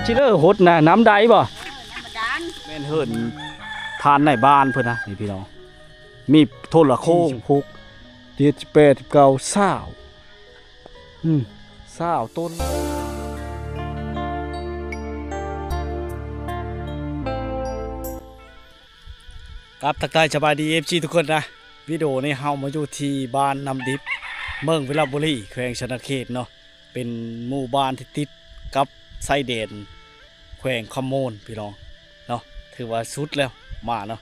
ຊິເລີຫົດນະ ນ້ຳໃດບໍ່? ແມ່ນເຮືອນທ່ານນາຍບ້ານເພິ່ນນະ ນີ້ພີ່ນ້ອງ ມີໂທລະໂຄ່ງ ສິບຫົກ ເຈັດ ສິບແປດ ສິບເກົ້າ ຊາວ ອືມ ຊາວຕົ້ນ. ຄັບ ທັກທາຍສະບາຍດີ ເອັຟຊີ ທຸກຄົນນະ. ວິດີໂອນີ້ເຮົາມາຢູ່ທີ່ບ້ານນ້ຳດິບ ເມືອງວິລະບູລີ ແຂວງສະຫວັນນະເຂດເນາະ. ເປັນໝູ່ບ້ານທີ່ຕິດກັບຊາຍແດນແຂວງຄຳມ່ວນພີ່ນ້ອງເນາະ. ຖືວ່າສຸດແລ້ວມາເນາະ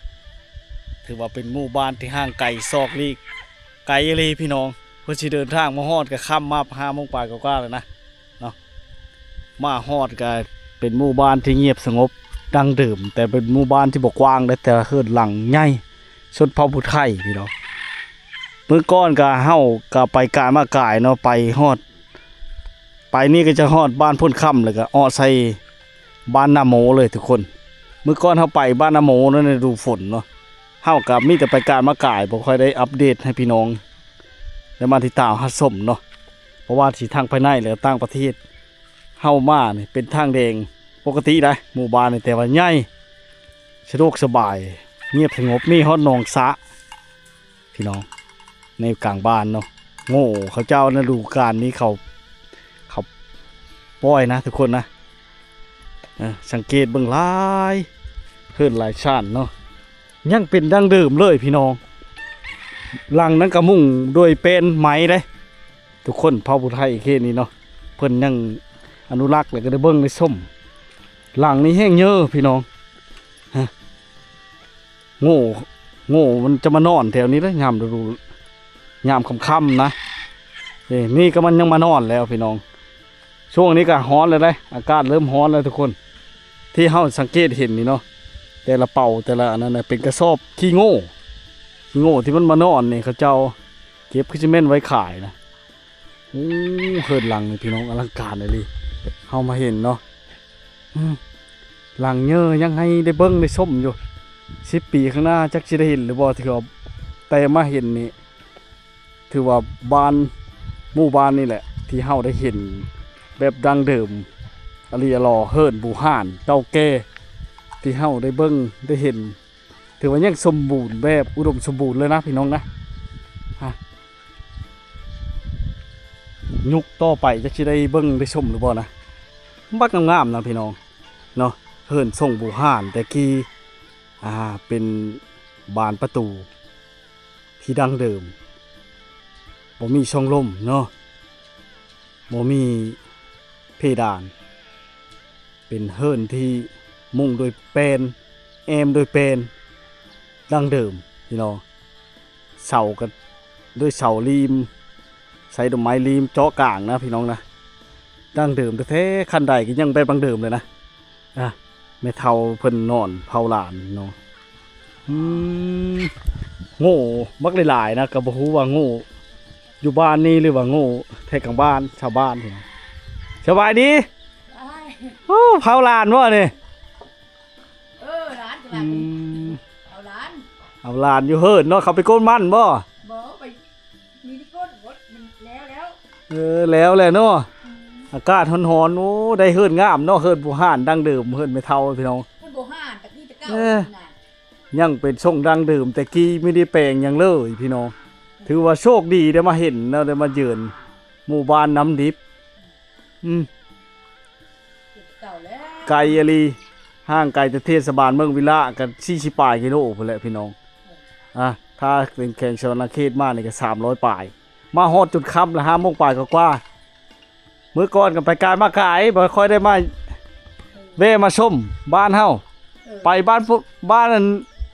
ຖືວ່າເປັນໝູ່ບ້ານທີ່ຫ່າງໄກສອກຫຼີກ ໄກອີ່ຫຼີພີ່ນ້ອງ. ເພິ່ນຊິເດີນທາງມາຮອດກໍຄ່ຳມາ ຫ້າໂມງປາຍກວ່າໆແລ້ວນະເນາະ. ມາຮອດກໍເປັນໝູ່ບ້ານທີ່ງຽບສະຫງົບດັ້ງເດີມ ແຕ່ເປັນໝູ່ບ້ານທີ່ບໍ່ກວ້າງເດ້ ແຕ່ເຮືອນຫຼັງໃຫຍ່ ຊົນເຜົ່າຜູ້ໄທພີ່ນ້ອງ. ມື້ກ່ອນກໍເຮົາກໍໄປກາຍມາກາຍເນາະ ໄປຮອດ ໄປນີ້ກໍຈະຮອດບ້ານໂພນຄຳ ແລ້ວກໍເອາະໃສ່ບ້ານນາໂມເລີຍທຸກຄົນ. ມື້ກ່ອນເຮົາໄປບ້ານນາໂມເນາະ ໃນລະດູຝົນເນາະ ເຮົາກໍມີແຕ່ໄປກາຍມາກາຍ ບໍ່ຄ່ອຍໄດ້ອັບເດດໃຫ້ພີ່ນ້ອງໄດ້ມາຕິດຕາມຮັບຊົມເນາະ. ເພາະວ່າຊິທັງພາຍໃນ ແລະ ຕ່າງປະເທດ ເຮົາມານີ້ເປັນທາງແດງປົກກະຕິໄດ໋ ໝູ່ບ້ານນີ້ ແຕ່ວ່າໃຫຍ່ ສະດວກສະບາຍ ງຽບສະຫງົບ ມີຮອດໜອງສະ ພີ່ນ້ອງ ໃນກາງບ້ານເນາະ. ໂງ່ເຂົາເຈົ້າ ລະດູການນີ້ເຂົາ ເຂົາປ່ອຍນະທຸກຄົນນະ. ເອີ ສັງເກດເບິ່ງຫຼາຍເຮືອນຫຼາຍຊານເນາະ ຍັງເປັນດັ້ງເດີມເລີຍພີ່ນ້ອງ. ຫຼັງນັ້ນກໍມຸງດ້ວຍແປ້ນໄມ້ເດ້ທຸກຄົນ. ເຜົ່າຜູ້ໄທເຂດນີ້ເນາະ ເພິ່ນຍັງອະນຸລັກ ແລ້ວກໍໄດ້ເບິ່ງໄດ້ຊົມ. ຫຼັງນີ້ແຮ່ງເຍີພີ່ນ້ອງ ຮະ. ໂງ່ ໂງ່ມັນຈະມານອນແຖວນີ້ເດ້ ຍາມລະດູ ຍາມຄ່ຳໆນະ. ເອີ ນີ້ກໍມັນຍັງມານອນແລ້ວພີ່ນ້ອງ. ຊ່ວງນີ້ກໍຮ້ອນແລ້ວເດ້ ອາກາດເລີ່ມຮ້ອນແລ້ວທຸກຄົນ. ທີ່ເຮົາສັງເກດເຫັນນີ້ເນາະ ແຕ່ລະເປົາ ແຕ່ລະອັນນັ້ນນະ ເປັນກະສອບຂີ້ໂງ່ ຂີ້ໂງ່ທີ່ມັນມານອນນີ້ ເຂົາເຈົ້າເກັບຄືຊິແມ່ນໄວ້ຂາຍນະ. ໂອ້ ເຮືອນຫຼັງນີ້ພີ່ນ້ອງ ອະລັງການອີ່ຫຼີ. ເຮົາມາເຫັນເນາະ ອືມ ຫຼັງເຍີຍັງໃຫ້ໄດ້ເບິ່ງໄດ້ຊົມຢູ່. ສິບປີຂ້າງໜ້າຈັກຊິໄດ້ເຫັນຫຼືບໍ່ ຖືວ່າ ແຕ່ມາເຫັນນີ້ ຖືວ່າບ້ານ ໝູ່ບ້ານນີ້ແຫຼະ ທີ່ເຮົາໄດ້ເຫັນແບບດັ້ງເດີມ ອາລີອາລໍ ເຮືອນບູຮານເກົ່າແກ່ ທີ່ເຮົາໄດ້ເບິ່ງໄດ້ເຫັນ. ຖືວ່າຍັງສົມບູນແບບ ອຸດົມສົມບູນເລີຍນະພີ່ນ້ອງນະ. ຮະ ຍຸກຕໍ່ໄປຈັກຊິໄດ້ເບິ່ງໄດ້ຊົມຫຼືບໍ່ນະ. ບັກງາມໆນະພີ່ນ້ອງເນາະ ເຮືອນຊົງບູຮານແຕ່ກີ້ ອ່າ ເປັນບານປະຕູທີ່ດັ້ງເດີມ ບໍ່ມີຊ່ອງລົມເນາະ ບໍ່ມີເພດານ. ເປັນເຮືອນທີ່ມຸງດ້ວຍແປ້ນ ແອ້ມດ້ວຍແປ້ນ ດັ້ງເດີມພີ່ນ້ອງ. ເສົາກໍດ້ວຍເສົາລີມ ໃຊ້ດອກໄມ້ລີມເຈາະກາງນະພີ່ນ້ອງນະ. ດັ້ງເດີມແທ້ໆ ຄັນໄດກໍຍັງແບບດັ້ງເດີມເລີຍນະ. ອ່າ ແມ່ເຖົ້າເພິ່ນນອນເຝົ້າຫຼານເນາະ. ອືມ ໂງ່ບັກຫຼາຍໆນະ ກໍບໍ່ຮູ້ວ່າໂງ່ຢູ່ບ້ານນີ້ ຫຼືວ່າໂງ່ແຖວກາງບ້ານ ຊາວບ້ານ. ສະບາຍດີ. ໂອ້ ເຝົ້າຫຼານບໍ່ນີ້? ເອີ ຫຼານກໍ ອື ຫຼານ ມ ເອົາຫຼານ ເອົາຫຼານຢູ່ເຮືອນເນາະ. ເຂົາໄປໂກນມັນບໍ່? ບໍ່ ໄປ ມີທີ່ໂກນໝົດ ມັນແລ້ວແລ້ວ. ເອີ ແລ້ວແຫຼະເນາະ. ອື ອາກາດຮ້ອນໆ ໂອ້ ໄດ້ເຮືອນງາມເນາະ ເຮືອນບູຮານດັ້ງເດີມ ເຮືອນແມ່ເຖົ້າພີ່ນ້ອງ. ເຮືອນບູຮານແຕ່ກີ້ແຕ່ເກົ່າ ເອີ ນະ ຍັງເປັນຊົງດັ້ງເດີມແຕ່ກີ້ ບໍ່ໄດ້ແປງຫຍັງເລີຍພີ່ນ້ອງ. ຖືວ່າໂຊກດີໄດ້ມາເຫັນເນາະ ໄດ້ມາເຢືອນໝູ່ບ້ານນ້ຳດິບ. ອືມ ເກົ່າແລ້ວ ໄກອີ່ຫຼີ ຫ່າງໄກແຕ່ເທດສະບານເມືອງວິລະກໍສີ່ສິບປາຍກິໂລພຸ້ນແຫຼະພີ່ນ້ອງ. ອ່າ ຖ້າເປັນແຂວງສະຫວັນນະເຂດມານີ້ກໍສາມຮ້ອຍປາຍ ມາຮອດຈົນຄ່ຳລະ ຫ້າໂມງປາຍກວ່າໆ. ມື້ກ່ອນກໍໄປກາຍມາກາຍ ບໍ່ຄ່ອຍໄດ້ມາແວ່ມາຊົມບ້ານເຮົາ. ເອີ ໄປບ້ານ ບ້ານອັນ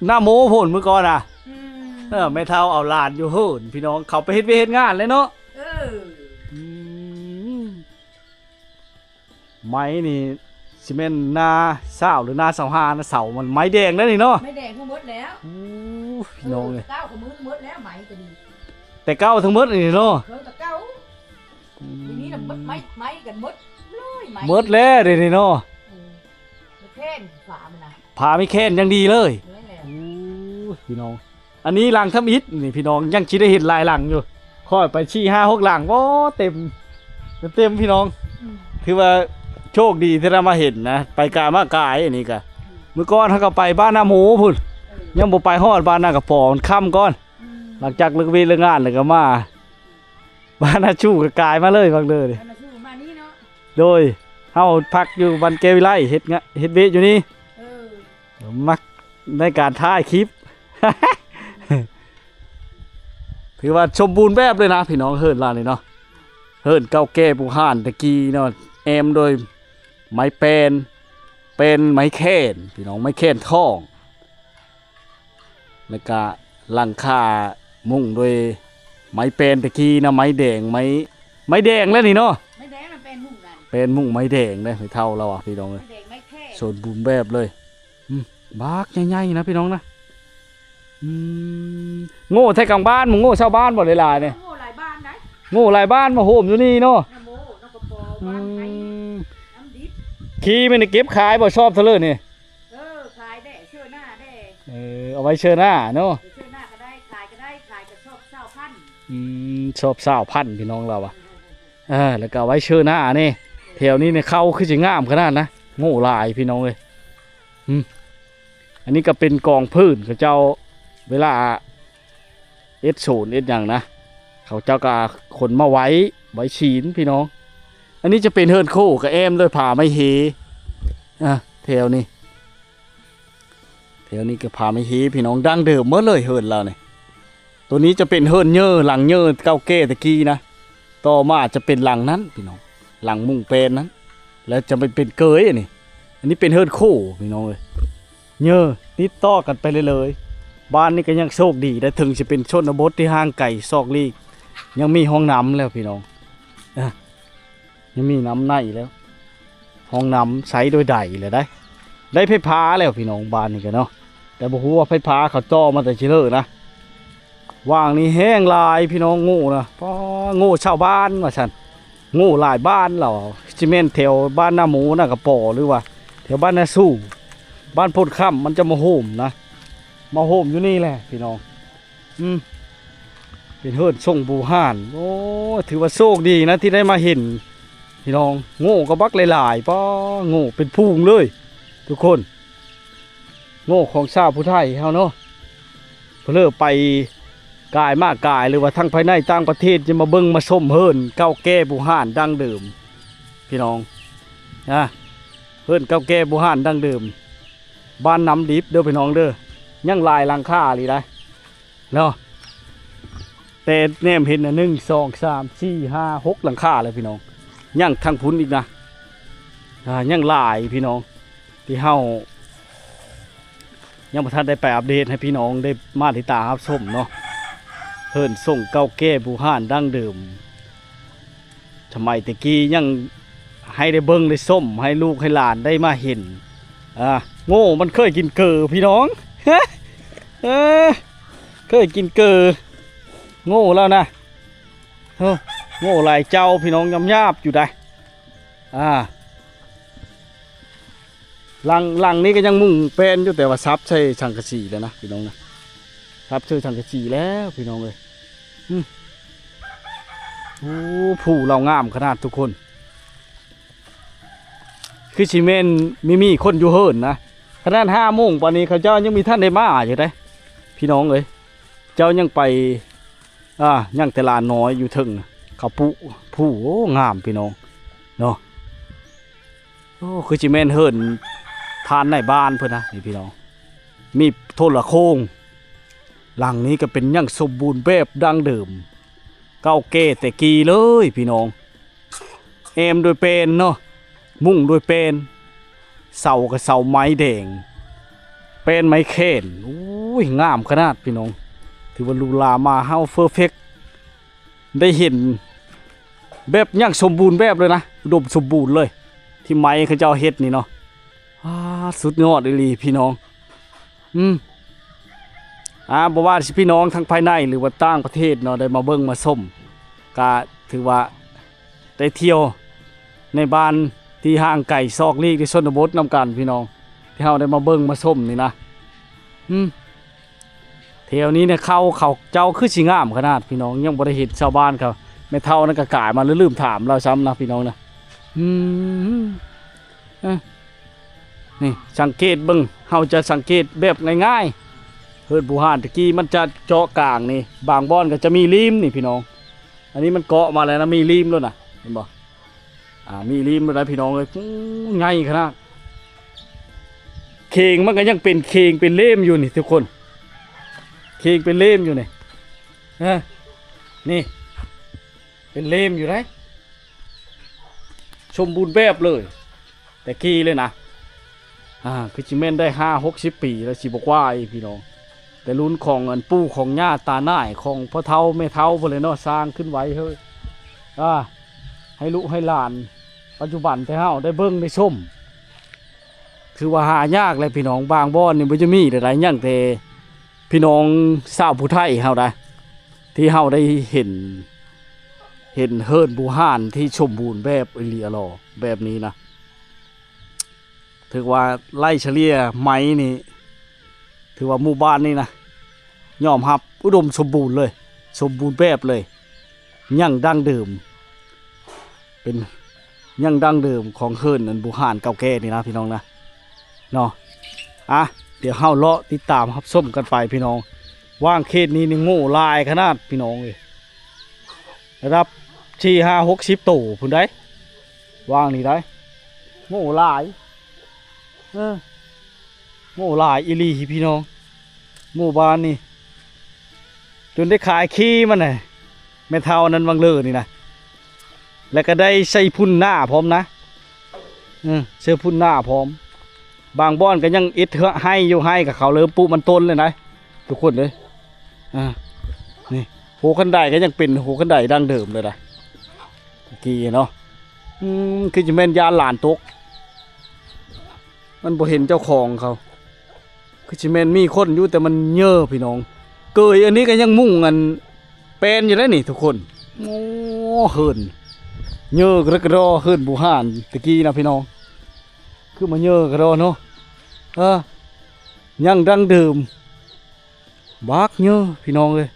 ນາໂມພຸ້ນມື້ກ່ອນນະ. ອືມ ເອີ ແມ່ເຖົ້າເອົາຫຼານຢູ່ເຮືອນພີ່ນ້ອງ ເຂົາໄປເຮັດວຽກເຮັດງານແຫຼະເນາະ. ເອີ ອືມ ໄມ້ນີ້ຊິແມ່ນໜ້າຊາວ ຫຼືໜ້າຊາວຫ້ານະ ເສົາມັນໄມ້ແດງເດ້ນີ້ເນາະ. ໄມ້ແດງທັງໝົດແລ້ວ. ໂອ້ ພີ່ນ້ອງເອີຍ ເອີ ເກົ່າກໍໝົດແລ້ວ ໄມ້ກໍດີ ແຕ່ເກົ່າທັງໝົດນີ້ເນາະ. ເອີ ແຕ່ເກົ່າ ອືມ ດຽວນີ້ນະໝົດໄມ້ ໄມ້ກັນໝົດເລີຍ ໄມ້ ໝົດແລ້ວດຽວນີ້ເນາະ. ເອີ ແຄ່ນຝາມັນນະ ຝາມີແຄ່ນຢ່າງດີເລີຍ. ແມ່ນແລ້ວ. ໂອ້ຍ ພີ່ນ້ອງ ອັນນີ້ຫຼັງທຳອິດນີ້ພີ່ນ້ອງ ຍັງຊິໄດ້ເຫັນຫຼາຍຫຼັງຢູ່. ຂ້ອຍໄປສີ່ຫ້າຫົກຫຼັງ ໂອ້ ເຕັມ ເຕັມໆ ພີ່ນ້ອງ. ອືມ ຖືວ່າ ໂຊກດີທີ່ໄດ້ມາເຫັນນະ ໄປກາຍມາກາຍ ອັນນີ້ກະ ມື້ກ່ອນເຮົາກໍໄປບ້ານນາໝູພຸ້ນ ຍັງບໍ່ໄປຮອດບ້ານນາກະປອ ມັນຄ່ຳກ່ອນ ຫຼັງຈາກເລີກວຽກເລີກງານແລ້ວກໍມາ ບ້ານນາຊູກໍກາຍມາເລີຍ ບັກເດີນີ້ ບ້ານນາຊູມານີ້ເນາະ ໂດຍ ເຮົາພັກຢູ່ບ້ານແກ້ວວິໄລ ເຮັດງານ ເຮັດວຽກຢູ່ນີ້ ເອີ ມັກໃນການຖ່າຍຄລິບ ຖືວ່າສົມບູນແບບເລີຍນະພີ່ນ້ອງ ເຮືອນລາວນີ້ເນາະ ເຮືອນເກົ່າແກ່ບູຮານແຕ່ກີ້ເນາະ ແອ້ມໂດຍໄມ້ແປ້ນ ແປ້ນໄມ້ແຄ້ນພີ່ນ້ອງ ໄມ້ແຄ້ນທອງ ແລ້ວກະຫຼັງຄາມຸງໂດຍໄມ້ແປ້ນແຕ່ກີ້ນະ ໄມ້ແດງ ໄມ້ ໄມ້ແດງແລ້ວນີ້ເນາະ ໄມ້ແດງນະ ແປ້ນມຸງນັ້ນ ແປ້ນມຸງໄມ້ແດງເດ້ ແມ່ເຖົ້າລາວວ່າພີ່ນ້ອງເອີຍ ໄມ້ແດງໄມ້ແຄ້ນ ສົມບູນແບບເລີຍ ອືມ ບັກໃຫຍ່ໆນະພີ່ນ້ອງນະ ອືມ ໂງ່ແທ້ກາງບ້ານ ໂງ່ຊາວບ້ານບໍ່ຫຼາຍໆນີ້ ໂງ່ຫຼາຍບ້ານໃດ ໂງ່ຫຼາຍບ້ານມາໂຮມຢູ່ນີ້ເນາະ ນາໂມ ນາກະປອ ອືມ ບ້ານໄທ ນ້ຳດິບ ຂີ່ແມ່ນໄດ້ເກັບຂາຍບໍ່ ຊອບເທົ່າເລີນີ້ ເອີ ຂາຍແດ່ ເຊື່ອໜ້າແດ່ ເອີ ເອົາໄວ້ເຊື່ອໜ້າເນາະ ເອີ ເຊື່ອໜ້າກໍໄດ້ ຂາຍກໍໄດ້ ຂາຍກະຊອບຊາວພັນ ອືມ ຊອບຊາວພັນ ພີ່ນ້ອງລາວວ່າ ເອີ ແລ້ວກໍເອົາໄວ້ເຊີໜ້ານີ້ ແຖວນີ້ນີ້ເຂົ້າຄືຊິງາມຂະໜາດນະ ໂງ່ຫຼາຍພີ່ນ້ອງເອີຍ ອືມ ອັນນີ້ກໍເປັນກອງພື້ນເຂົາເຈົ້າ ເວລາເຮັດສວນເຮັດຫຍັງນະ ເຂົາເຈົ້າກໍຂົນມາໄວ້ ໄວ້ສີນພີ່ນ້ອງ ອັນນີ້ຈະເປັນເຮືອນໂຄ້ ກໍແອ້ມດ້ວຍຜາໄມ້ເຮ ອາ ແຖວນີ້ ແຖວນີ້ກໍຜາໄມ້ເຮພີ່ນ້ອງ ດັ້ງເດີມໝົດເລີຍເຮືອນລາວນີ້ ໂຕນີ້ຈະເປັນເຮືອນເຍີ ຫຼັງເຍີເກົ່າແກ່ແຕ່ກີ້ນະ ຕໍ່ມາຈະເປັນຫຼັງນັ້ນພີ່ນ້ອງ ຫຼັງມຸງແປ້ນນັ້ນ ແລ້ວຈະໄປເປັນເກີຍອັນນີ້ ອັນນີ້ເປັນເຮືອນໂຄ້ພີ່ນ້ອງເອີຍ ເຍີຕິດຕໍ່ກັນໄປເລື້ອຍໆ ບ້ານນີ້ກໍຍັງໂຊກດີໄດ໋ ເຖິງຊິເປັນຊົນນະບົດທີ່ຫ່າງໄກຊອກຫຼີກ ຍັງມີຫ້ອງນ້ຳແລ້ວພີ່ນ້ອງ ອາ ຍັງມີນ້ຳໃນແລ້ວ ຫ້ອງນ້ຳໃຊ້ໂດຍໃດແລ້ວໄດ໋ ໄດ້ໄຟຟ້າແລ້ວພີ່ນ້ອງ ບ້ານນີ້ກໍເນາະ ແຕ່ບໍ່ຮູ້ວ່າໄຟຟ້າເຂົາຕໍ່ມາແຕ່ຊິເລີນະ ຫວ່າງນີ້ແຮງຫຼາຍພີ່ນ້ອງ ໂງ່ນະ ປາ ໂງ່ຊາວບ້ານວ່າຊັ້ນ ໂງ່ຫຼາຍບ້ານລາວ ຊິແມ່ນແຖວບ້ານນາໂມ ນາກະປອ ຫຼືວ່າແຖວບ້ານນາຊູ ບ້ານໂພນຄຳ ມັນຈະມາໂຮມນະ ມາໂຮມຢູ່ນີ້ແຫຼະພີ່ນ້ອງ ອືມ ເປັນເຮືອນຊົງບູຮານ ໂອ້ຍ ຖືວ່າໂຊກດີນະທີ່ໄດ້ມາເຫັນພີ່ນ້ອງ ໂງ່ກໍບັກຫຼາຍໆ ປາ ໂງ່ເປັນຝູງເລີຍທຸກຄົນ ໂງ່ຂອງຊາວຜູ້ໄທເຮົາເນາະ ເພິ່ນເລີໄປກາຍມາກາຍ ຫຼືວ່າທັງພາຍໃນຕ່າງປະເທດ ຈະມາເບິ່ງມາຊົມເຮືອນເກົ່າແກ່ບູຮານດັ້ງເດີມພີ່ນ້ອງ ອາ ເຮືອນເກົ່າແກ່ບູຮານດັ້ງເດີມ ບ້ານນ້ຳດິບເດີພີ່ນ້ອງເດີ ຍັງຫຼາຍຫຼັງຄາອີ່ຫຼີໄດ໋ ເນາະ ແຕ່ແນມເຫັນນະ ໜຶ່ງ ສອງ ສາມ ສີ່ ຫ້າ ຫົກ ຫຼັງຄາແລ້ວພີ່ນ້ອງ ຍັງທາງພຸ້ນອີກນະ ອາ ຍັງຫຼາຍພີ່ນ້ອງ ທີ່ເຮົາຍັງບໍ່ທັນໄດ້ໄປອັບເດດໃຫ້ພີ່ນ້ອງໄດ້ມາຕິດຕາມຮັບຊົມເນາະ ເຮືອນຊົງເກົ່າແກ່ບູຮານດັ້ງເດີມ. ສະໄໝແຕ່ກີ້ຍັງໃຫ້ໄດ້ເບິ່ງໄດ້ຊົມ ໃຫ້ລູກໃຫ້ຫຼານໄດ້ມາເຫັນ ອາ ໂງ່ມັນເຄີຍກິນເກີພີ່ນ້ອງ ເອີ ເຄີຍກິນເກີ ໂງ່ແລ້ວນະ ໂອ້ ໂງ່ຫຼາຍເຈົ້າພີ່ນ້ອງ ຍອມຍາບຢູ່ໃດ໋ ອາ ຫຼັງ ຫຼັງນີ້ກໍຍັງມຸງແປ້ນຢູ່ ແຕ່ວ່າສັບໃສ່ສັງກະສີແລ້ວນະພີ່ນ້ອງນະ ສັບໃສ່ສັງກະສີແລ້ວພີ່ນ້ອງເອີຍ ອືມ ໂອ້ ພູລາວງາມຂະໜາດທຸກຄົນ ຄືຊິແມ່ນມີ ມີຄົນຢູ່ເຮືອນນະ ຂະໜາດຫ້າໂມງປານນີ້ ເຂົາເຈົ້າຍັງມີທັນໄດ້ມາຢູ່ເດ້ ພີ່ນ້ອງເອີຍ ເຈົ້າຍັງໄປ ອາ ຍັງແຕ່ຫຼານນ້ອຍຢູ່ເທິງນະ ເຂົາປຸ ພູ ໂອ້ ງາມພີ່ນ້ອງເນາະ. ໂອ້ ຄືຊິແມ່ນເຮືອນທ່ານນາຍບ້ານເພິ່ນນະນີ້ພີ່ນ້ອງ ມີໂທລະໂຄ່ງ ຫຼັງນີ້ກໍເປັນຢ່າງສົມບູນແບບດັ້ງເດີມ ເກົ່າແກ່ແຕ່ກີ້ເລີຍພີ່ນ້ອງ ແອ້ມດ້ວຍແປ້ນເນາະ ມຸງດ້ວຍແປ້ນ ເສົາກໍເສົາໄມ້ແດງ ແປ້ນໄມ້ແຄ້ນ ໂອ້ຍ ງາມຂະໜາດພີ່ນ້ອງ ຖືວ່າຫຼູຫຼາມາເຮົາເຟີເຟັກ ໄດ້ເຫັນແບບຢ່າງສົມບູນແບບເລີຍນະ ອຸດົມສົມບູນເລີຍ ທີ່ໄມ້ເຂົາເຈົ້າເຮັດນີ້ເນາະ ອາ ສຸດຍອດອີ່ຫຼີພີ່ນ້ອງ ອືມ ອາ ບໍ່ວ່າຊິພີ່ນ້ອງທັງພາຍໃນ ຫຼືວ່າຕ່າງປະເທດເນາະ ໄດ້ມາເບິ່ງມາຊົມ ກະຖືວ່າໄດ້ທ່ຽວໃນບ້ານທີ່ຫ່າງໄກຊອກຫຼີກໃນຊົນນະບົດນຳກັນພີ່ນ້ອງ ທີ່ເຮົາໄດ້ມາເບິ່ງມາຊົມນີ້ນະ ອືມ. ແຖວນີ້ນະ ເຂົ້າເຂົາເຈົ້າຄືຊິງາມຂະໜາດພີ່ນ້ອງ ຍັງບໍ່ໄດ້ເຫັນຊາວບ້ານເຂົາ ແມ່ເຖົ້ານັ້ນກໍກາຍມາ ລືມຖາມລາວຊ້ຳນະພີ່ນ້ອງນະ ອືມ ນີ້ສັງເກດເບິ່ງ ເຮົາຈະສັງເກດແບບງ່າຍໆ ເຮືອນບູຮານຕະກີ້ມັນຈະເຈາະກາງນີ້ ບາງບ່ອນກໍຈະມີລີມນີ້ພີ່ນ້ອງ ອັນນີ້ມັນເກາະມາແລ້ວນະ ມີລີມແລ້ວນະ ເຫັນບໍ່? ອ່າ ມີລີມແລ້ວນະພີ່ນ້ອງເອີຍ ໂອ້ ໃຫຍ່ຂະໜາດ ເຄງມັນກໍຍັງເປັນເຄງເປັນເລມຢູ່ນີ້ທຸກຄົນ ເຄງເປັນເລມຢູ່ນີ້ ເອີ ນີ້ ເປັນເລມຢູ່ໃດ໋ ສົມບູນແບບເລີຍ ແຕ່ກີ້ເລີຍນະ ອ່າ ຄືຊິແມ່ນໄດ້ຫ້າຫົກສິບປີແລ້ວ ຊິບໍ່ກວ່າອີກພີ່ນ້ອງ ແຕ່ລຸ້ນຂອງອັນປູ່ຂອງຍ່າຕາໜ້າຍ ຂອງພໍ່ເຖົ້າແມ່ເຖົ້າພຸ້ນແຫຼະເນາະ ສ້າງຂຶ້ນໄວ້ເຮີ້ ອ່າ ໃຫ້ລູກໃຫ້ຫຼານປັດຈຸບັນແຕ່ເຮົາໄດ້ເບິ່ງໄດ້ຊົມ ຖືວ່າຫາຍາກແຫຼະພີ່ນ້ອງ ບາງບ່ອນນີ້ບໍ່ຈະມີໃດໆ ຍັງແຕ່ພີ່ນ້ອງຊາວຜູ້ໄທເຮົາໄດ໋ ທີ່ເຮົາໄດ້ເຫັນ ເຫັນເຮືອນບູຮານທີ່ສົມບູນແບບອີ່ຫຼີຫຼໍ່ແບບນີ້ນະ ຖືວ່າໄລ່ສະເລ່ຍໄມ້ນີ້ ຖືວ່າໝູ່ບ້ານນີ້ນະ ຍອມຮັບອຸດົມສົມບູນເລີຍ ສົມບູນແບບເລີຍ ຍັງດັ້ງເດີມ ເປັນຍັງດັ້ງເດີມຂອງເຮືອນອັນບູຮານເກົ່າແກ່ນີ້ນະພີ່ນ້ອງນະ ເນາະ ອ່ະ ດຽວເຮົາເລາະຕິດຕາມຮັບຊົມກັນໄປພີ່ນ້ອງ ຫວ່າງເຂດນີ້ນີ້ໂງ່ຫຼາຍຂະໜາດພີ່ນ້ອງເອີຍ ລະດັບສີ່ ຫ້າ ຫົກສິບໂຕພຸ້ນໃດ໋ ຫວ່າງນີ້ໃດ໋ ໂງ່ຫຼາຍ ເອີ ໂງ່ຫຼາຍອີ່ຫຼີພີ່ນ້ອງ ໝູ່ບ້ານນີ້ ຈົນໄດ້ຂາຍຂີ້ມັນນະ ແມ່ເຖົ້ານັ້ນຫວ່າງເລີນີ້ນະ ແລ້ວກໍໄດ້ໃສ່ຝຸ່ນໜ້າພ້ອມນະ ເອີ ໃສ່ຝຸ່ນໜ້າພ້ອມ ບາງບ່ອນກໍຍັງເຮັດເຮືອນໄຮ່ຢູ່ ໄຮ່ກໍເຂົາເລີ່ມປູກມັນຕົ້ນແລ້ວນະ ທຸກຄົນເອີຍ ອ່າ ນີ້ ໂຮຄັນໄດກໍຍັງເປັນໂຮຄັນໄດດັ້ງເດີມເລີຍນະ ຕະກີ້ເນາະ ອືມ ຄືຈະແມ່ນຢ້ານຫຼານຕົກ ມັນບໍ່ເຫັນເຈົ້າຂອງເຂົາ ຄືຊິແມ່ນມີຄົນຢູ່ ແຕ່ມັນເຍີພີ່ນ້ອງ ເກີຍອັນນີ້ກໍຍັງມຸງອັນແປນຢູ່ໄດ໋ນີ້ທຸກຄົນ ໂອ້ ເຮືອນເຍີກະດອ ເຮືອນບູຮານຕະກີ້ນະພີ່ນ້ອງ ຄືມາເຍີກະດອເນາະ ເອີ ຍັງດັ້ງເດີມ ບັກເຍີພີ່ນ້ອງເອີຍ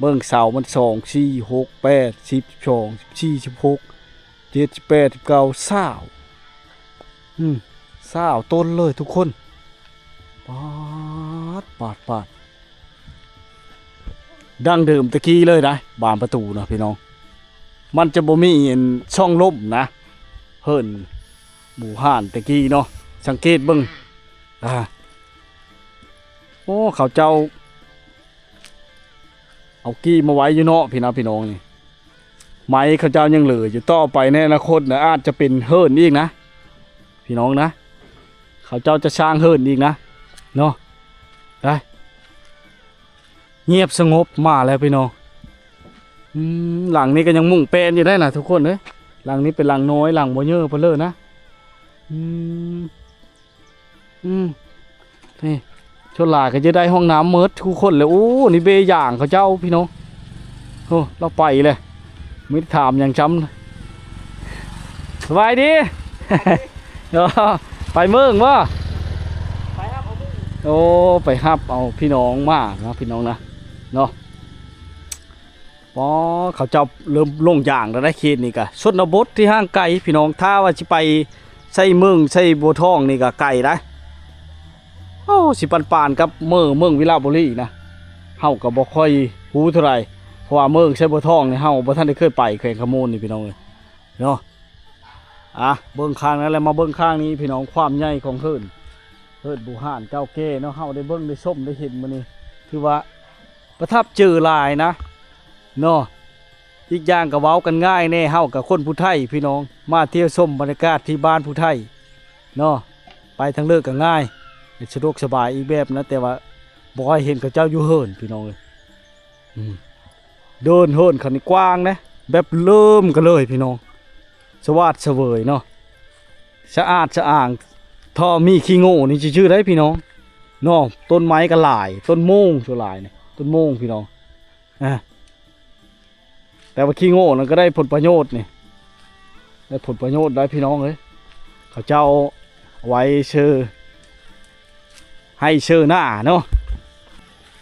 ເບິ່ງເສົາມັນ ສອງ ສີ່ ຫົກ ແປດ ສິບ ສິບສອງ ສິບສີ່ ສິບຫົກ ເຈັດ ສິບແປດ ສິບເກົ້າ ຊາວ ອືມ ຊາວຕົ້ນເລີຍທຸກຄົນ ປາດ ປາດ ປາດ ດັ້ງເດີມແຕ່ກີ້ເລີຍນະ ບານປະຕູນະພີ່ນ້ອງ ມັນຈະບໍ່ມີອັນຊ່ອງລົມນະ ເຮືອນບູຮານແຕ່ກີ້ເນາະ ສັງເກດເບິ່ງ ອ່າ ໂອ້ ເຂົາເຈົ້າ ເອົາກີ້ມາໄວ້ຢູ່ເນາະ ພີ່ນ້ອງ ພີ່ນ້ອງນີ້ ໄມ້ເຂົາເຈົ້າຍັງເຫຼືອຢູ່ ຕໍ່ໄປໃນອະນາຄົດນະ ອາດຈະເປັນເຮືອນອີກນະ ພີ່ນ້ອງນະ ເຂົາເຈົ້າຈະສ້າງເຮືອນອີກນະ ເນາະ ໄດ້ ງຽບສະຫງົບມາແລ້ວພີ່ນ້ອງ ອືມ ຫຼັງນີ້ກໍຍັງມຸງແປນຢູ່ໄດ໋ນະທຸກຄົນເອີຍ ຫຼັງນີ້ເປັນຫຼັງນ້ອຍ ຫຼັງບໍ່ເຍີປານເລີນະ ອືມ ອືມ ນີ້ ສ່ວນຫຼາຍກໍຈະໄດ້ຫ້ອງນ້ຳໝົດທຸກຄົນແຫຼະ ໂອ້ ນີ້ເບຢາງເຂົາເຈົ້າພີ່ນ້ອງ ໂອ້ ລາວໄປແລ້ວ ມີຖາມຫຍັງຊ້ຳ ສະບາຍດີ ໄປເມືອງບໍ່? ໄປຮັບເອົາ ໂອ້ ໄປຮັບເອົາພີ່ນ້ອງມາເນາະ ພີ່ນ້ອງນະ ເນາະ ອໍ ເຂົາເຈົ້າເລີ່ມລົງຢາງແລ້ວໄດ໋ ເຂດນີ້ກະຊົນນະບົດທີ່ຫ່າງໄກພີ່ນ້ອງ ຖ້າວ່າຊິໄປໃສ່ເມືອງໃສ່ບົວທອງນີ້ກະໄກໄດ໋ ໂອ້ ຊິປານໆກັບເມືອງ ເມືອງວິລະບູລີນະ ເຮົາກໍບໍ່ຄ່ອຍຮູ້ເທົ່າໃດ ເພາະວ່າເມືອງໃສ່ບົວທອງນີ້ເຮົາບໍ່ທັນໄດ້ເຄີຍໄປ ແຂວງຄຳມ່ວນນີ້ພີ່ນ້ອງເອີຍ ເນາະ ອ່ະ ເບິ່ງຂ້າງນັ້ນແລ້ວມາເບິ່ງຂ້າງນີ້ພີ່ນ້ອງ ຄວາມໃຫຍ່ຂອງເຮືອນ ເຮືອນບູຮານເກົ່າແກ່ເນາະ ເຮົາໄດ້ເບິ່ງໄດ້ຊົມໄດ້ເຫັນມື້ນີ້ ຖືວ່າປະທັບໃຈຫຼາຍນະເນາະ ອີກຢ່າງກໍເວົ້າກັນງ່າຍແດ່ ເຮົາກໍຄົນຜູ້ໄທພີ່ນ້ອງ ມາທ່ຽວຊົມບັນຍາກາດທີ່ບ້ານຜູ້ໄທເນາະ ໄປທາງເລີກກໍງ່າຍ ສະດວກສະບາຍອີກແບບນະ ແຕ່ວ່າບໍ່ຄ່ອຍເຫັນເຂົາເຈົ້າຢູ່ເຮືອນພີ່ນ້ອງເອີຍ ອືມ ເດີ່ນເຮືອນເຂົານີ້ກວ້າງເດ້ ແບບເລີ່ມກັນເລີຍພີ່ນ້ອງ ສະຫວາດສະເຫວີຍເນາະ ສະອາດສະອ້າງ ຖ້າມີຂີ້ໂງ່ນີ້ຊື່ໆໄດ໋ພີ່ນ້ອງເນາະ ຕົ້ນໄມ້ກໍຫຼາຍ ຕົ້ນໂມງສ່ວນຫຼາຍນີ້ ຕົ້ນໂມງພີ່ນ້ອງ ອ່າ ແຕ່ວ່າຂີ້ໂງ່ນັ້ນກໍໄດ້ຜົນປະໂຫຍດນີ້ ໄດ້ຜົນປະໂຫຍດໄດ໋ພີ່ນ້ອງເອີຍ ເຂົາເຈົ້າເອົາໄວ້ເຊີໄຮ່ເຊີນາເນາະ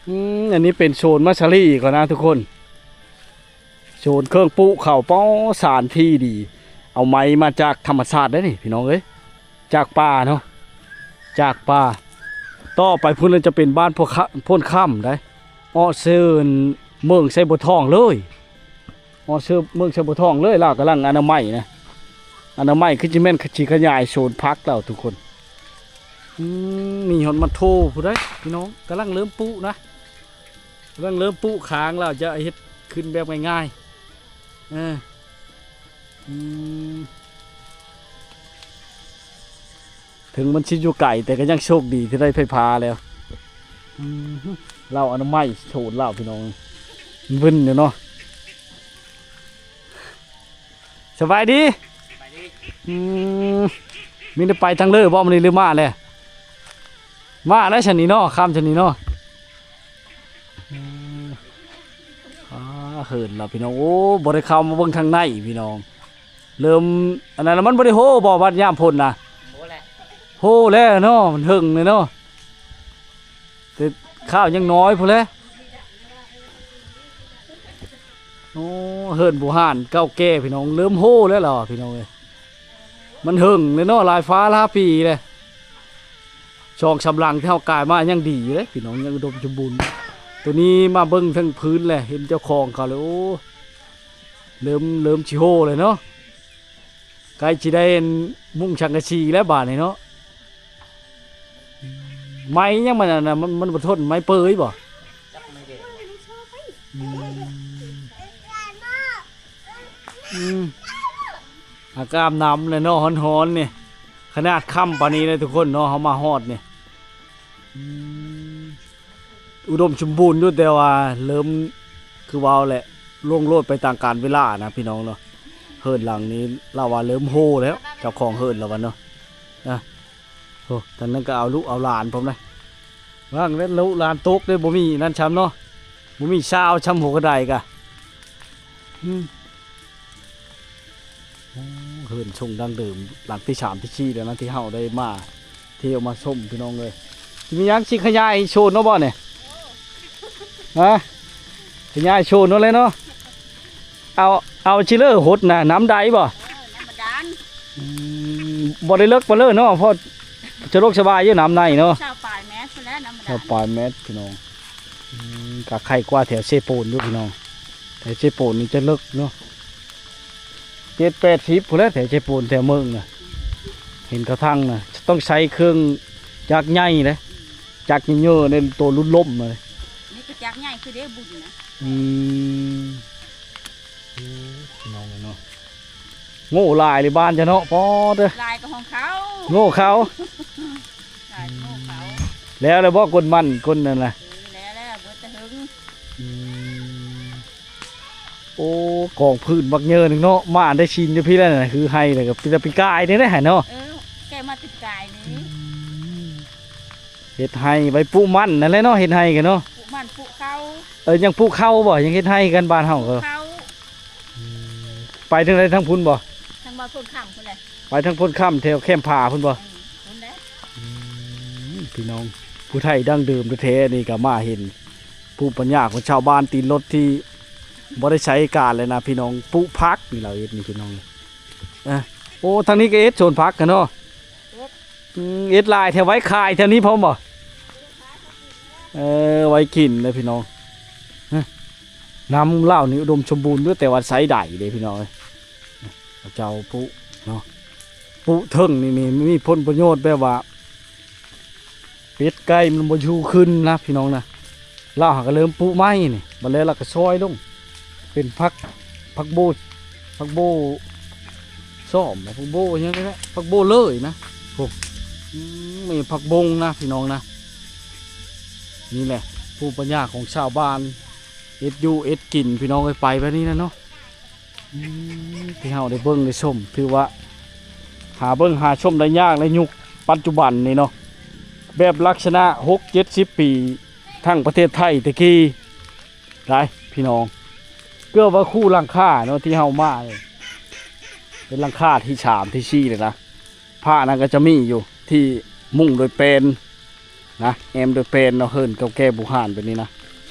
ອືມ ອັນນີ້ເປັນໂຊນມາສາລີກ່ອນນະທຸກຄົນ ໂຊນເຄື່ອງປູກເຂົ້າ ປ້ອ ສານທີ່ດີ ເອົາໄມ້ມາຈາກທຳມະຊາດໄດ໋ນີ້ພີ່ນ້ອງເອີຍ ຈາກປ່າເນາະ ຈາກປ່າ. ຕໍ່ໄປພຸ້ນລະຈະເປັນບ້ານໂພນຄາ ໂພນຄຳໄດ໋ ເອາະເຊີນເມືອງໄຊບົວທອງເລີຍ ເອາະເຊີນເມືອງໄຊບົວທອງເລີຍ. ລາວກຳລັງອະນາໄມນະ ອະນາໄມຄືຊິແມ່ນຊິຂະຫຍາຍໂຊນຜັກແລ້ວທຸກຄົນ. ອືມ ມີຮອດມັນໂທຜູ້ໃດ໋ພີ່ນ້ອງ ກຳລັງເລີ່ມປຸນະ ກຳລັງເລີ່ມປຸ ຄ້າງລາວຈະເຮັດຂຶ້ນແບບງ່າຍໆ ເອີ ອືມ ເຖິງມັນຊິຢູ່ໄກ ແຕ່ກໍຍັງໂຊກດີທີ່ໄດ້ໄຟຟ້າແລ້ວ. ອືມ ລາວອະນາໄມໂຊນລາວພີ່ນ້ອງ ວຶ່ນຢູ່ເນາະ. ສະບາຍດີ ສະບາຍດີ. ອືມ ມີໄດ້ໄປທາງເລີບໍ່ມື້ນີ້ ຫຼືມາແລ້ວ? ມາແລ້ວຊັ້ນນີ້ເນາະ ຄ່ຳຊັ້ນນີ້ເນາະ. ອືມ ອ່າ ເຫີນລະພີ່ນ້ອງ ໂອ້ ບໍ່ໄດ້ເຂົ້າມາເບິ່ງທາງໃນພີ່ນ້ອງ. ເລີ່ມອັນນັ້ນລະ ມັນບໍ່ໄດ້ໂຮບໍ່ ບັດຍາມຝົນນະ? ໂຮແລ້ວ ໂຮແລ້ວເນາະ ມັນເຫິງເລີຍເນາະ ແຕ່ຂ້າວຍັງນ້ອຍພຸ້ນແຫຼະ. ໂອ້ ເຮືອນບູຮານເກົ່າແກ່ພີ່ນ້ອງ ເລີ່ມໂຮແລ້ວລະພີ່ນ້ອງເອີຍ. ມັນເຫິງເລີຍເນາະ ຫຼາຍຟ້າຫຼາຍປີແລ້ວ. ສອງສາມຫຼັງທີ່ເຮົາກາຍມາຍັງດີຢູ່ເດ້ພີ່ນ້ອງ ຍັງອຸດົມສົມບູນ. ໂຕນີ້ມາເບິ່ງທາງພື້ນແຫຼະ ເຫັນເຈົ້າຂອງເຂົາແລ້ວ ໂອ້ ເລີ່ມ ເລີ່ມຊິໂຮແລ້ວເນາະ ໃກ້ຊິໄດ້ມຸງສັງກະສີແລ້ວບາດນີ້ເນາະ. ໄມ້ຫຍັງມັນອັນນັ້ນ ມັນ ມັນບໍ່ທົນ ໄມ້ເປີຍບໍ່? ອືມ ອືມ ອາກາດໜາວແຫຼະເນາະ ຮ້ອນໆ ນີ້ ຂະໜາດຄ່ຳປານນີ້ເລີຍທຸກຄົນເນາະ ເຮົາມາຮອດນີ້. ອືມ ອຸດົມສົມບູນຢູ່ ແຕ່ວ່າເລີ່ມ ຄືເວົ້າແຫຼະ ລ່ວງໂລດໄປຕາມການເວລານະພີ່ນ້ອງເນາະ. ເຮືອນຫຼັງນີ້ລາວວ່າເລີ່ມໂຮແລ້ວ ເຈົ້າຂອງເຮືອນລາວວ່າເນາະ. ອາ ໂອ້ ທາງນັ້ນກໍເອົາລູກເອົາຫຼານພ້ອມນະ ວ່າງແລ້ວລູກຫຼານຕົກເດ້ ບໍ່ມີນັ້ນຊ້ຳເນາະ ບໍ່ມີຊາວຊ້ຳຫົວກະໄດກະ. ອືມ ໂອ້ ເຮືອນຊົງດັ້ງເດີມ ຫຼັງທີສາມທີສີ່ແລ້ວນະ ທີ່ເຮົາໄດ້ມາທ່ຽວມາຊົມພີ່ນ້ອງເອີຍ. ຊິມີຫຍັງຊິຂະຫຍາຍໂຊນເນາະບໍ່ນີ້? ຮະ ຂະຫຍາຍໂຊນເນາະແຫຼະເນາະ. ເອົາ ເອົາຊິເລີຫົດນະ ນຳໄດ້ບໍ່? ເອີ ນ້ຳບາດານ. ອືມ ບໍ່ໄດ້ເລິກປານເລີເນາະ ພໍສະດວກສະບາຍຢູ່ ນ້ຳໃນເນາະ. ຊາວປາຍແມັດພຸ້ນແຫຼະ ນ້ຳບາດານ ຊາວປາຍແມັດພີ່ນ້ອງ. ອືມ ກະໄຄກວ່າແຖວເຊໂປນຢູ່ພີ່ນ້ອງ ແຖວເຊໂປນນີ້ຈະເລິກເນາະ ເຈັດແປດສິບພຸ້ນແຫຼະ ແຖວເຊໂປນແຖວເມືອງນະ. ເຫັນເຂົາທັງນະ ຕ້ອງໃຊ້ເຄື່ອງຈັກໃຫຍ່ເດ້ ຈັກໃຫຍ່ເຍີະໃນໂຕລຸດລົ້ມນະ. ນີ້ກໍຈັກໃຫຍ່ຄືເດ້ບຸນນະ. ອືມ ໂອ້ ພີ່ນ້ອງເອີຍເນາະ ໂງ່ຫຼາຍເລີຍບ້ານເຈົ້າເນາະ ປອດເດີ ຫຼາຍກວ່າຂອງເຂົາ ໂງ່ເຂົາ ຫຼາຍກວ່າຂອງເຂົາ. ແລ້ວ ແລ້ວບໍ່ ກົ້ນມັນ ກົ້ນນັ້ນນະ? ເອີ ແລ້ວ ແລ້ວ ເບິດແຕ່ເຫິງ. ອືມ ໂອ້ ກອງພື້ນບັກເຍີໜຶ່ງເນາະ ໝານໄດ້ຊິນຢູ່ພີ້ແລ້ວນະ ຄືໄຮ່ແລ້ວກໍເປັນຕາປີກາຍນີ້ໄດ໋ຫັ້ນເນາະ. ເອີ ແກະມາແຕ່ປີກາຍນີ້. ອືມ ເຮັດໄຮ່ໄວ້ປູກມັນນັ້ນແຫຼະເນາະ ເຮັດໄຮ່ກັນເນາະ ປູກມັນປູກເຂົ້າ. ເອີ ຍັງປູກເຂົ້າບໍ່? ຍັງເຮັດໄຮ່ກັນບ້ານເຮົາກໍ ເຂົ້າ. ອືມ ໄປທາງໃດ ທາງພຸ້ນບໍ່? ທາງບ້ານໂພນຄຳພຸ້ນແຫຼະ ໄປທາງໂພນຄຳ ແຖວແຄມຜາພຸ້ນບໍ່? ອືມ ພຸ້ນແຫຼະ. ອືມ ພີ່ນ້ອງ ຜູ້ໄທດັ້ງເດີມແທ້ໆ ນີ້ກໍມາເຫັນພູມປັນຍາຂອງຊາວບ້ານຕີນລົດທີ່ບໍ່ໄດ້ໃຊ້ການເລີຍນະພີ່ນ້ອງ ປູກຜັກນີ້ລາວເຮັດນີ້ພີ່ນ້ອງ. ອ່າ ໂອ້ ທາງນີ້ກໍເຮັດສວນຜັກກັນເນາະ. ເຮັດ ອືມ ເຮັດຫຼາຍແຖວໄວ້ຂາຍແຖວນີ້ພ້ອມບໍ່? ເອີ ໄວ້ກິນເດີພີ່ນ້ອງ. ນຳລາວນີ້ອຸດົມສົມບູນຢູ່ ແຕ່ວ່າໃຊ້ໄດ້ເດ້ພີ່ນ້ອງເອີຍ. ເຈົ້າປູກເນາະ ປູກເທິງນີ້ ນີ້ມີຜົນປະໂຫຍດແບບວ່າ ເປັດໄກ່ມັນບໍ່ຢູ່ຄືນນະພີ່ນ້ອງນະ. ລາວຫາກໍເລີ່ມປູກໄມ້ນີ້ ບັດແລ້ວລາວກໍຊອຍລົງເປັນຜັກ ຜັກໂບ ຜັກໂບຊ້ອມ ຜັກໂບຫຍັງນີ້ແຫຼະ ຜັກໂບເລີຍນະ. ໂອ້ ອືມ ມີຜັກບົງນະພີ່ນ້ອງນະ. ນີ້ແຫຼະ ພູມປັນຍາຂອງຊາວບ້ານ ເຮັດຢູ່ເຮັດກິນພີ່ນ້ອງເອີຍ ໄປແບບນີ້ນະເນາະ. ອືມ ທີ່ເຮົາໄດ້ເບິ່ງໄດ້ຊົມ ຖືວ່າຫາເບິ່ງຫາຊົມໄດ້ຍາກໃນຍຸກປັດຈຸບັນນີ້ເນາະ ແບບລັກສະນະຫົກເຈັດສິບປີ ທັງປະເທດໄທແຕ່ກີ້ໄດ໋ພີ່ນ້ອງ. ເກືອບວ່າຄູ່ຫຼັງຄາເນາະ ທີ່ເຮົາມານີ້ ເປັນຫຼັງຄາທີສາມທີສີ່ແລ້ວນະ. ຝານັ້ນກໍຈະມີຢູ່ທີ່ມຸງໂດຍແປ້ນນະ ແອ້ມໂດຍແປ້ນເນາະ ເຮືອນເກົ່າແກ່ບູຮານແບບນີ້ນະ.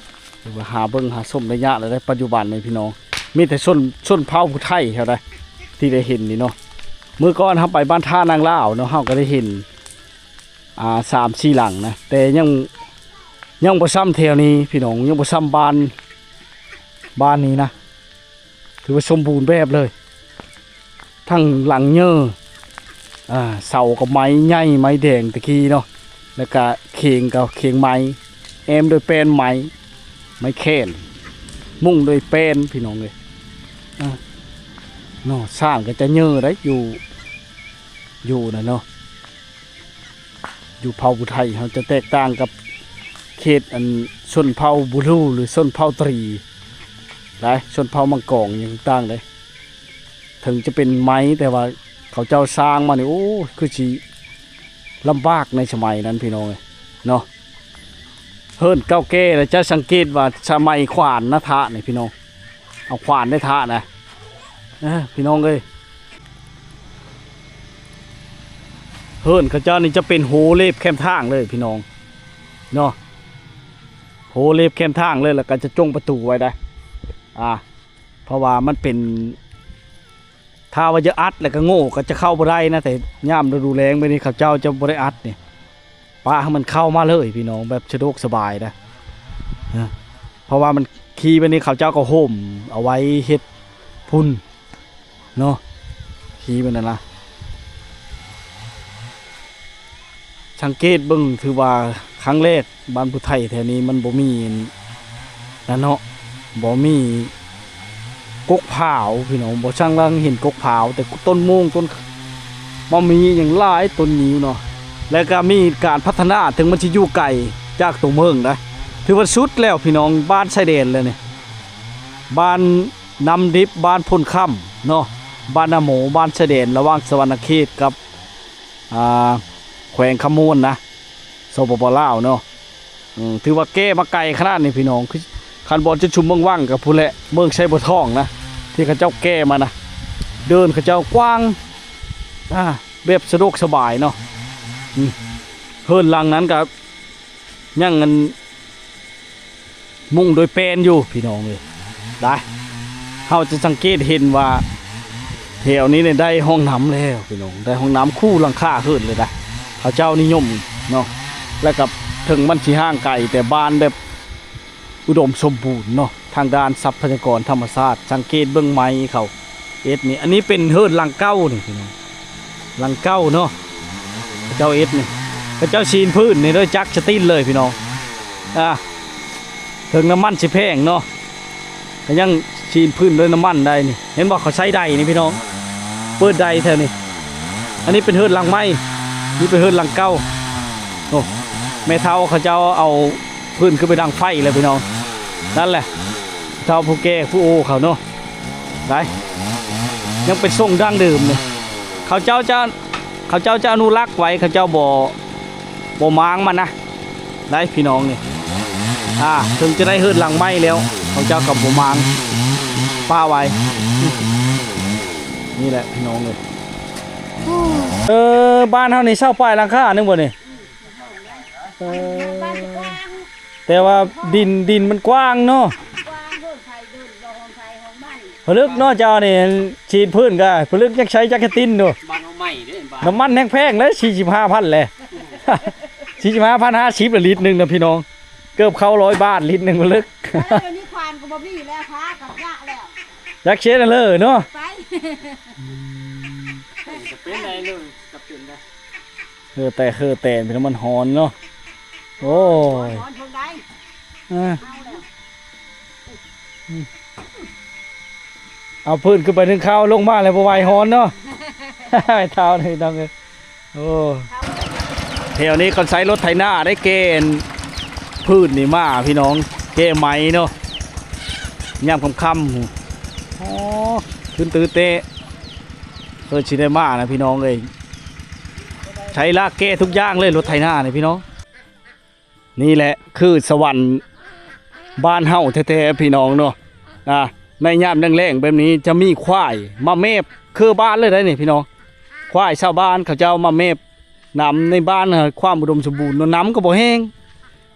ຖືວ່າຫາເບິ່ງຫາຊົມໄດ້ຍາກແລ້ວໃດ໋ ປັດຈຸບັນນີ້ພີ່ນ້ອງ ມີແຕ່ຊົນ ຊົນເຜົ່າຜູ້ໄທເທົ່າໃດ ທີ່ໄດ້ເຫັນນີ້ເນາະ. ມື້ກ່ອນເຮົາໄປບ້ານທ່ານາງລາວເນາະ ເຮົາກໍໄດ້ເຫັນ ອ່າ ສາມສີ່ຫຼັງນະ ແຕ່ຍັງ ຍັງບໍ່ຊ່ຳແຖວນີ້ພີ່ນ້ອງ ຍັງບໍ່ຊ່ຳບ້ານ ບ້ານນີ້ນະ ຖືວ່າສົມບູນແບບເລີຍ ທັງຫຼັງເຍີ ອ່າ ເສົາກໍໄມ້ໃຫຍ່ໄມ້ແດງແຕ່ກີ້ເນາະ ແລ້ວກະເຄງກໍເຄງໄມ້ ແອ້ມດ້ວຍແປ້ນໄມ້ ໄມ້ແຂນ ມຸງດ້ວຍແປ້ນພີ່ນ້ອງເອີຍ ອ່າ ເນາະ ສ້າງກໍຈະເຍີໄດ໋ ຢູ່ ຢູ່ນັ້ນເນາະ. ຢູ່ເຜົ່າຜູ້ໄທເຮົາຈະແຕກຕ່າງກັບເຂດອັນຊົນເຜົ່າບູຣູ ຫຼືຊົນເຜົ່າຕຣີຫຼາຍ ຊົນເຜົ່າມັງກອງຫຍັງຕ່າງເດ້. ເຖິງຈະເປັນໄມ້ ແຕ່ວ່າເຂົາເຈົ້າສ້າງມານີ້ ໂອ້ ຄືຊິລຳບາກໃນສະໄໝນັ້ນພີ່ນ້ອງເອີຍເນາະ. ເຮືອນເກົ່າແກ່ລະຈະສັງເກດວ່າສະໄໝຂວານນະທະນີ້ພີ່ນ້ອງ ເອົາຂວານໄດ້ທະນະ ເອີ ພີ່ນ້ອງເອີຍ. ເຮືອນເຂົາເຈົ້ານີ້ຈະເປັນໂຮເລັບແຄມທາງເລີຍພີ່ນ້ອງເນາະ ໂຮເລັບແຄມທາງເລີຍ ແລ້ວກໍຈະຈົ່ງປະຕູໄວ້ໄດ໋ ອ່າ ເພາະວ່າມັນເປັນ ຖ້າວ່າຈະອັດແລ້ວກໍໂງ່ກໍຈະເຂົ້າບໍ່ໄດ້ນະ ແຕ່ຍາມລະດູແລ້ງແບບນີ້ເຂົາເຈົ້າຈະບໍ່ໄດ້ອັດນີ້ ປະໃຫ້ມັນເຂົ້າມາເລີຍພີ່ນ້ອງ ແບບສະດວກສະບາຍນະ ເພາະວ່າມັນຂີ້ແບບນີ້ເຂົາເຈົ້າກໍໂຮມເອົາໄວ້ເຮັດພຸ້ນເນາະ ຂີ້ແບບນັ້ນນະ. ສັງເກດເບິ່ງ ຖືວ່າຄັ້ງແລກບ້ານຜູ້ໄທແຖວນີ້ມັນບໍ່ມີນັ້ນເນາະ ບໍ່ມີ ກົກພ້າວພີ່ນ້ອງ ບໍ່ຊ່າງລັງເຫັນກົກພ້າວ ແຕ່ຕົ້ນໂມງ ຕົ້ນ ມະມີຫຍັງຫຼາຍ ຕົ້ນງິ້ວເນາະ ແລ້ວກໍມີການພັດທະນາ ເຖິງມັນຊິຢູ່ໄກຈາກຕົວເມືອງນະ ຖືວ່າສຸດແລ້ວພີ່ນ້ອງ ບ້ານຊາຍແດນແລ້ວນີ້ ບ້ານນ້ຳດິບ ບ້ານໂພນຄຳເນາະ ບ້ານນາໂມ ບ້ານຊາຍແດນລະຫວ່າງສະຫວັນນະເຂດກັບ ອ່າ ແຂວງຄຳມ່ວນນະ ສປປ ລາວເນາະ. ເອີ ຖືວ່າແກ້ມາໄກຂະໜາດນີ້ພີ່ນ້ອງ ຄືຄັນບໍ່ຈຸດຊຸມເມືອງວັງກໍພຸ້ນແຫຼະ ເມືອງໄຊບົວທອງນະ ທີ່ເຂົາເຈົ້າແກ້ມານະ ເດີ່ນເຂົາເຈົ້າກວ້າງ ອ່າ ແບບສະດວກສະບາຍເນາະ. ອືມ ເຮືອນຫຼັງນັ້ນກໍຍັງອັນ ມຸງໂດຍແປ້ນຢູ່ພີ່ນ້ອງເອີຍ ໄດ້ ເຮົາຈະສັງເກດເຫັນວ່າແຖວນີ້ນີ້ໄດ້ຫ້ອງນ້ຳແລ້ວພີ່ນ້ອງ ໄດ້ຫ້ອງນ້ຳຄູ່ຫຼັງຄາເຮືອນເລີຍນະ ເຂົາເຈົ້ານິຍົມເນາະ ແລ້ວກໍເຖິງມັນຊິຫ່າງໄກ ແຕ່ບ້ານແບບອຸດົມສົມບູນເນາະ ທາງດ້ານຊັບພະຍາກອນທຳມະຊາດ ສັງເກດເບິ່ງໄມ້ເຂົາ ເອັດນີ້ ອັນນີ້ເປັນເຮືອນຫຼັງເກົ່ານີ້ພີ່ນ້ອງ ຫຼັງເກົ່າເນາະ ເຂົາເຈົ້າເອັດນີ້ ເຂົາເຈົ້າຊີນພື້ນນີ້ດ້ວຍຈັກສະຕິນເລີຍພີ່ນ້ອງ ອ່າ ເຖິງນ້ຳມັນຊິແພງເນາະ ກໍຍັງຊີນພື້ນດ້ວຍນ້ຳມັນໄດ້ນີ້ ເຫັນບໍ່ ເຂົາໃຊ້ໄດນີ້ພີ່ນ້ອງ ເປີດໄດແຖວນີ້ ອັນນີ້ເປັນເຮືອນຫຼັງໃໝ່ ນີ້ເປັນເຮືອນຫຼັງເກົ່າ ໂອ້ ແມ່ເຖົ້າເຂົາເຈົ້າເອົາ ພື້ນຂຶ້ນໄປດັງໄຟແລ້ວພີ່ນ້ອງ ນັ້ນແຫຼະ ເຖົ້າຜູ້ແກ່ຜູ້ໂອເຂົາເນາະ ໄດ້ ຍັງເປັນຊົງດັ້ງເດີມນີ້ ເຂົາເຈົ້າຈະ ເຂົາເຈົ້າຈະອະນຸລັກໄວ້ ເຂົາເຈົ້າບໍ່ ບໍ່ມ້າງມັນນະ ໄດ້ພີ່ນ້ອງນີ້ ອ່າ ເຖິງຈະໄດ້ເຮືອນຫຼັງໃໝ່ແລ້ວ ເຂົາເຈົ້າກໍບໍ່ມ້າງ ປະໄວ້ ນີ້ແຫຼະພີ່ນ້ອງເອີຍ ເອີ ບ້ານເຮົານີ້ຊາວປາຍຫຼັງຄາໜຶ່ງບໍ່ນີ້? ເອີ ແຕ່ວ່າດິນ ດິນມັນກວ້າງເນາະ ຜະລຶກເນາະ ເຈົ້ານີ້ ສີດພື້ນກໍຜະລຶກ ຍັງໃຊ້ຈັກກະຕິນຢູ່ ບ້ານເຮົາໃໝ່ເດ້ ບ້ານ ນ້ຳມັນແຮງແພງເລີຍ ສີ່ສິບຫ້າພັນແຫຼະ ສີ່ສິບຫ້າພັນ ຫ້າສິບລະລິດໜຶ່ງນະພີ່ນ້ອງ ເກືອບເຂົ້າຮ້ອຍບາດລິດໜຶ່ງ ຜະລຶກ ແລ້ວດຽວນີ້ຄວານກໍບໍ່ມີແລ້ວ ພາກັບຍະແລ້ວ ຈັກເຊນເລີເນາະ ໄປ ຈະເປັນໄດ້ເລີ ຈະເປັນໄດ້ ເຮີແຕ່ ເຮີແຕ່ ເປັນນ້ຳມັນຮ້ອນເນາະ ໂອ້ຍ ຮ້ອນເທິງໃດ ເອີ ເອົາແລ້ວ ອືມ ເອົາພື້ນຂຶ້ນໄປໜຶ່ງຄາວ ລົງມາແລ້ວບໍ່ໄຫວ ຮ້ອນເນາະ ໄອ້ເຖົ້ານີ້ນ້ອງເອີຍ ໂອ້ ແຖວນີ້ກໍໃຊ້ລົດໄຖນາໄດ້ແກ່ນ ພື້ນນີ້ມາພີ່ນ້ອງ ແກ່ໄມ້ເນາະ ຍາມຄ່ຳໆ ໂອ້ ຂຶ້ນຕື້ເຕະ ເພິ່ນຊິໄດ້ມານະພີ່ນ້ອງເອີຍ ໃຊ້ລາກແກ່ທຸກຢ່າງເລີຍ ລົດໄຖນານີ້ພີ່ນ້ອງ ນີ້ແຫຼະຄືສະຫວັນບ້ານເຮົາແທ້ໆ ພີ່ນ້ອງເນາະ ອ່າ ໃນຍາມແລ້ງໆແບບນີ້ຈະມີຄວາຍມາແມບ ຄືບ້ານເລີຍໄດ໋ນີ້ພີ່ນ້ອງ ຄວາຍຊາວບ້ານເຂົາເຈົ້າມາແມບ ນ້ຳໃນບ້ານ ຄວາມອຸດົມສົມບູນເນາະ ນ້ຳກໍບໍ່ແຫ້ງ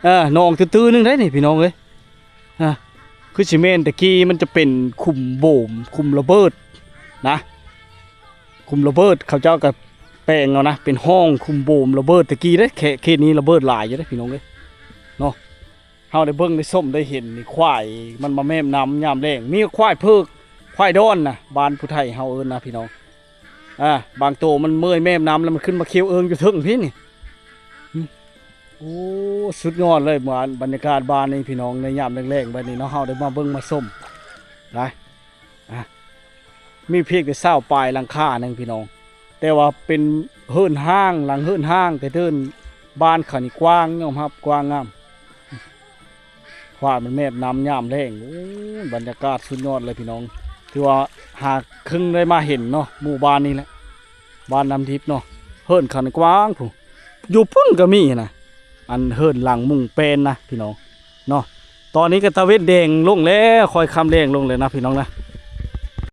ເອີ ໜອງຕື້ໆໜຶ່ງໄດ໋ນີ້ພີ່ນ້ອງເອີຍ ອ່າ ຄືຊິແມ່ນແຕ່ກີ້ມັນຈະເປັນຂຸມໂບມ ຂຸມລະເບີດນະ ຄຸມລະເບີດ ເຂົາເຈົ້າກໍແປງເອົານະ ເປັນຫ້ອງຄຸມໂບມລະເບີດ. ແຕ່ກີ້ເດ້ ເຂ- ເຂດນີ້ລະເບີດຫຼາຍຢູ່ເດ້ພີ່ນ້ອງເອີຍເນາະ. ເຮົາໄດ້ເບິ່ງໄດ້ຊົມໄດ້ເຫັນນີ້ ຄວາຍມັນມາແມມນ້ຳຍາມແລ້ງ ມີຄວາຍເພີກ ຄວາຍດອນນະ ບ້ານຜູ້ໄທເຮົາເອີ້ນນະພີ່ນ້ອງ. ອ່າ ບາງໂຕມັນເມີຍແມມນ້ຳແລ້ວ ມັນຂຶ້ນມາຂຽວເອີງຢູ່ເທິງພີ້ນີ້. ໂອ້ ສຸດຍອດເລີຍ ບັນຍາກາດບ້ານນີ້ພີ່ນ້ອງ ໃນຍາມແລ້ງໆແບບນີ້ເນາະ ເຮົາໄດ້ມາເບິ່ງມາຊົມນະ. ອ່າ ມີພຽງແຕ່ຊາວປາຍຫຼັງຄາໜຶ່ງພີ່ນ້ອງ ແຕ່ວ່າເປັນເຮືອນຮ້າງ ຫຼັງເຮືອນຮ້າງ ແຕ່ເດີ່ນບ້ານເຂົານີ້ກວ້າງ ຍອມຮັບກວ້າງງາມ. ຄວາຍມັນແມມນ້ຳຍາມແລ້ງ ໂອ້ ບັນຍາກາດສຸດຍອດເລີຍພີ່ນ້ອງ. ຖືວ່າຫາເຄິ່ງໄດ້ມາເຫັນເນາະ ໝູ່ບ້ານນີ້ແຫຼະ ບ້ານນ້ຳທິບເນາະ. ເຮືອນເຂົານີ້ກວ້າງພຸ້ນ ຢູ່ພຸ້ນກໍມີນະ ອັນເຮືອນຫຼັງມຸງແປນນະພີ່ນ້ອງເນາະ. ຕອນນີ້ກໍຕາເວັນແດງລົງແລ້ວ ຄ່ອຍຄ່ຳແດງລົງແລ້ວນະພີ່ນ້ອງນະ.